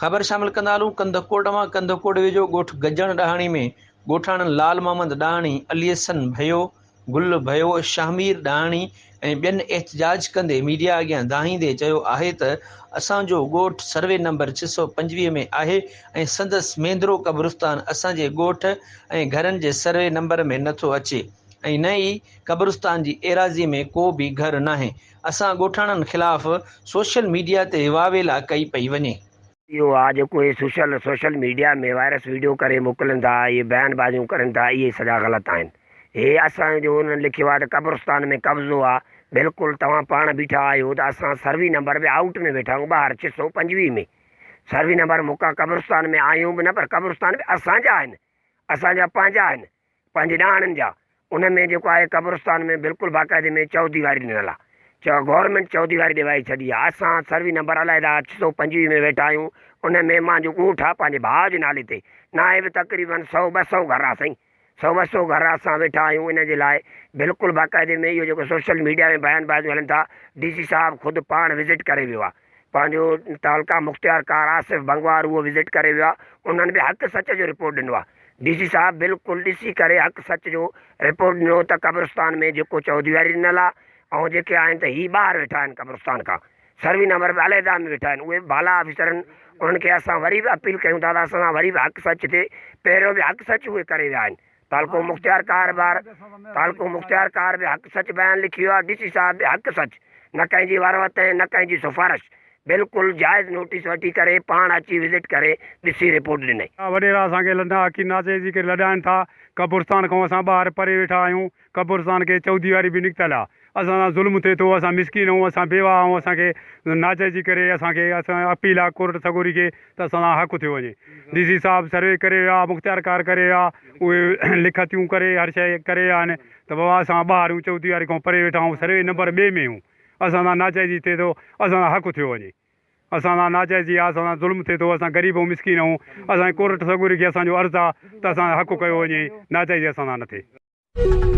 خبر شامل ڪندا هلون ڪنڌڪوٽ مان ڪنڌڪوٽ ويجهو ڳوٺ گجڻ ڏاهاڻي ۾ ڳوٺاڻن لال محمد ڏاهاڻي، علي حسن ڀيو، گل ڀيو، شاهمير ڏاهاڻي ۽ ٻين احتجاج ڪندي ميڊيا اڳيان دانهيندي چيو آهي ته اسان جو ڳوٺ سروي نمبر 625 ۾ آهي ۽ سندس مينڌرو قبرستان اسان جي ڳوٺ ۽ گهرن جي سروي نمبر ۾ نٿو اچي ۽ نه ئي قبرستان جي ايراضي ۾ ڪو به گهر ناهي، اسان ڳوٺاڻن خلاف سوشل ميڊيا تي واويلا ڪئي پئي وڃي. اهو آ جيڪو اهي social social media ۾ virus video ڪري موڪلن ٿا اهي بيان بازيون ڪرن ٿا اهي سڄا غلط آهن هي اسان جو انهن لکيو آ ته قبرستان ۾ قبضو آ بلڪل توهان پاڻ بيٺا آهيو ته اسان سروي نمبر به آئوٽ ۾ ويٺا آهيون ٻاهر 625 ۾ سروي نمبر مڪا قبرستان ۾ آهيون به نه پر قبرستان به اسان جا آهن اسان جا پنهنجا آهن پنهنجي ڏاهڻن جا ان ۾ جيڪو آهي قبرستان ۾ بلڪل باقاعدي ۾ چوديواري ڏنل آ چؤ گورنمينٽ چوديواري ڏيوائي ڇڏي آ اسان سروي نمبر عليحده 625 ۾ ويٺا آهيون ان ۾ مانجو ڳوٺ آ پنهنجي ڀاء جي نالي تي ناهي به تقريبن سئو ٻه سئو گهر آ سائين سئو ٻه سئو گهر اسان ويٺا آهيون ان جي لاء بلڪل باقاعدي ۾ اهو جيڪو سوشل ميڊيا ۾ بيان بازيون هلن ٿا ڊي سي صاحب خود پاڻ وزٽ ڪري ويو آ پنهنجو تعلقه مختيار ڪار آصف بنگوار اهو وزٽ ڪري ويو آ انهن به حق سچ جو رپورٽ ڏنو آ ڊي سي صاحب بلڪل ڏسي ڪري حق سچ جو رپورٽ ڏنو ته قبرستان ۾ جيڪو چوديواري ڏنل آ ۽ جيڪي آهن ته هي ٻاهر ويٺا آهن قبرستان کان سروي نمبر به عليحده ۾ ويٺا آهن اهي به بالا آفيسرن انهن کي اسان وري به اپيل ڪيون ٿا ته اسان سان وري به حق سچ ٿئي پهريون به حق سچ اهي ڪري ويا آهن تعلقو مختيار ڪار بار تعلقو مختيار ڪار به حق سچ بيان لکي ويو آهي ڊي سي صاحب به حق سچ نه ڪنهن جي وروت ۽ نه ڪنهن جي سفارش بلڪل جائز نوٽيس وٺي ڪري پاڻ اچي وزٽ ڪري ڏسي رپورٽ ڏني. وڏيرا اسان کي لنڊا اکي ناچي جي ڪري لڏائن ٿا قبرستان کان اسان ٻاهر پري ويٺا آهيون قبرستان کي چوديواري به نڪتل آ اسان سان ظلم ٿئي ٿو اسان مسڪين آهيون اسان بيواهه آهيون اسان کي ناچي جي ڪري اسان کي اسان اپيل آ ڪورٽ سڳوري کي ته اسان سان حق ٿيو وڃي ڊي سي صاحب سروي ڪري ويا مختيار ڪار ڪري ويا اهي لکتيون ڪري هر شيء ڪري ويا آهن ته بابا اسان ٻاهر آهيون چوديواري کان پري ويٺا آهيون سروي نمبر ٻئي ۾ آهيون اسان سان ناچائزي ٿئي ٿو اسان سان حق ٿيو وڃي اسان سان ناجائزي آ اسان سان ظلم ٿئي ٿو اسان غريب ۽ مسڪين آهيون اسان جي ڪورٽ سڳوري کي اسان جو عرض آ ته اسان سان حق ڪيو وڃي ناجائزي اسان سان نه ٿئي.